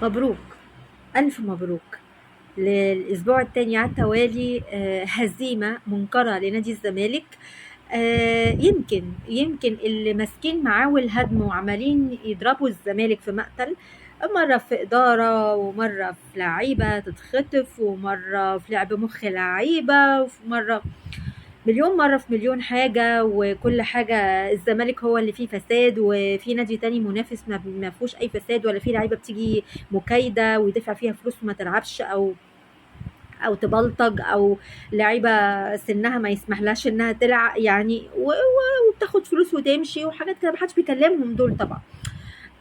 مبروك، ألف مبروك للأسبوع الثاني على التوالي. هزيمة منكرة لنادي الزمالك. يمكن اللي ماسكين معاه الهدم وعمالين يضربوا الزمالك في مقتل، مرة في إدارة ومرة في لعيبة تتخطف ومرة في لعب مخ لعيبة ومرة مليون مرة في مليون حاجة، وكل حاجة الزمالك هو اللي فيه فساد، وفي نادي تاني منافس ما فيهوش أي فساد، ولا فيه لعيبة بتيجي مكايدة ويدفع فيها فلوس وما تلعبش أو تبلطج، أو لعيبة سنها ما يسمحلهاش إنها تلعب يعني، وبتاخد فلوس وتمشي وحاجات كده، محدش بيكلمهم دول طبعا.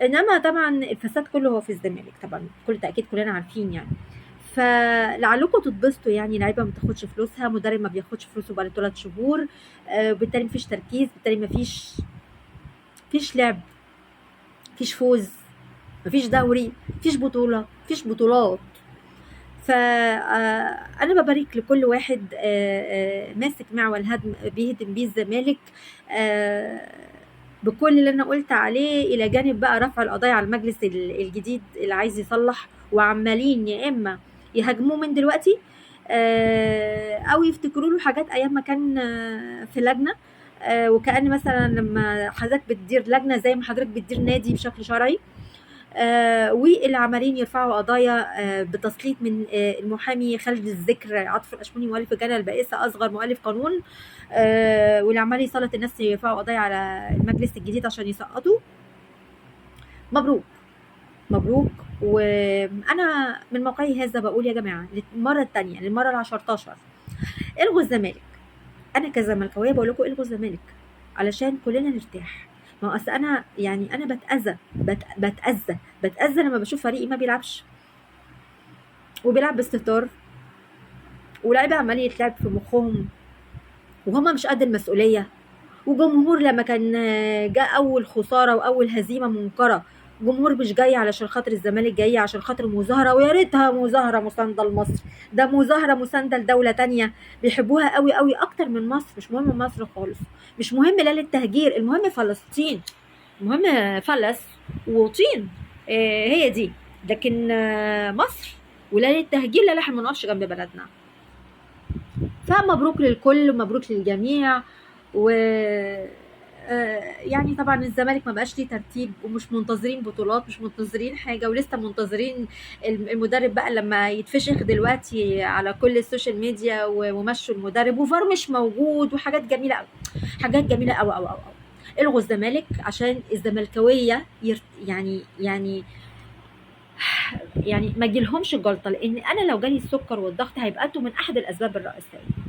إنما طبعا الفساد كله هو في الزمالك طبعا، بكل تأكيد كلنا عارفين يعني. فلعلكم تتبسطوا يعني، لعيبة ما بتاخدش فلوسها، مدرب ما بياخدش فلوسه بقاله 3 شهور، وبالتالي مفيش تركيز، بالتالي مفيش لعب، مفيش فوز، مفيش دوري، مفيش بطوله، مفيش بطولات. ف انا ببارك لكل واحد ماسك معول هدم بيهدم بيه الزمالك، بكل اللي انا قلت عليه، الى جانب بقى رفع القضايا على المجلس الجديد اللي عايز يصلح، وعمالين يا اما يهاجموه من دلوقتي، او يفتكروا له حاجات ايام ما كان في لجنة، وكأن مثلا لما حضرتك بتدير لجنة زي ما حضرتك بتدير نادي بشكل شرعي، واللي عمالين يرفعوا قضايا بتسليط من المحامي خالد الذكر عاطف الاشموني مؤلف الجنة البائسة اصغر مؤلف قانون، واللي عمال يسلط الناس يرفعوا قضايا على المجلس الجديد عشان يسقطوا. مبروك مبروك. وانا من موقعي هذا بقول يا جماعة للمرة الثانية، للمرة ال10، الغوا الزمالك. انا كزملكاويه بقول لكم الغوا الزمالك علشان كلنا نرتاح. ما هو اصل انا يعني انا بتاذى، بتاذى لما بشوف فريقي ما بيلعبش وبيلعب باستهتار، ولاعيبه عمال يتلعب في مخهم وهما مش قد المسؤولية، وجمهور لما كان جاء اول خسارة واول هزيمة منكره، جمهور مش جاي علشان خاطر الزمالك، جاي عشان خاطر مظاهره، ويا ريتها مظاهره مساندة لمصر، ده مظاهره مساندة لدولة تانية بيحبوها قوي قوي اكتر من مصر. مش مهم مصر خالص، مش مهم لا للتهجير، المهم فلسطين، المهم فلس وطين، هي دي. لكن مصر ولا للتهجير، لا احنا ما نقفش جنب بلدنا. فمبروك للكل ومبروك للجميع. و يعني طبعا الزمالك ما بقاش ليه ترتيب، ومش منتظرين بطولات، مش منتظرين حاجة، ولسه منتظرين المدرب بقى لما يتفشخ دلوقتي على كل ال social media ومشوا المدرب وفار مش موجود، وحاجات جميلة قوي، حاجات جميلة قوي قوي قوي. الغوا الزمالك عشان الزملكاويه يعني يعني يعني ما تجيلهمش الجلطة، لان انا لو جالي السكر والضغط هيبقى انتوا من احد الاسباب الرئيسية.